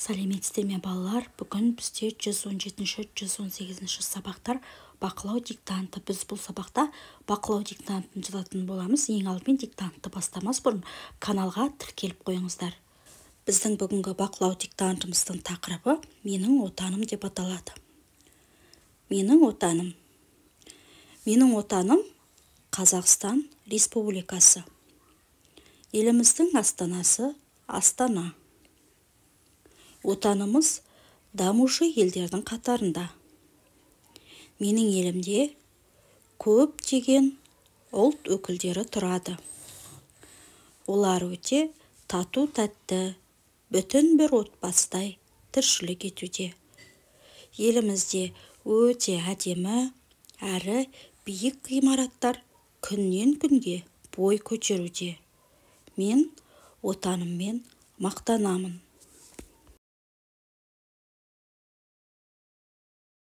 Сәлеметсіздер ме, балалар! Бүгін бізде 117-118 сабақтар, бақылау диктанты. Біз бұл сабақта бақылау диктантын жазатын боламыз. Ең алдымен, диктантты бастамас бұрын каналға тіркеліп қойыңыздар. Біздің бүгінгі бақылау диктантымыздың тақырыбы «Менің Отаным» деп аталады. Менің Отаным. Менің Отаным – Қазақстан Республикасы. Еліміздің астанасы – Астана. Отанымыз дамушы елдердің қатарында. Менің елімде көптеген ұлт өкілдері тұрады. Олар өте тату-тәтті, бүтін бір отбасыдай тіршілік етуде. Елімізде өте әдемі әрі биік ғимараттар күннен күнге бой көтеруде. Мен Отаныммен мақтанамын.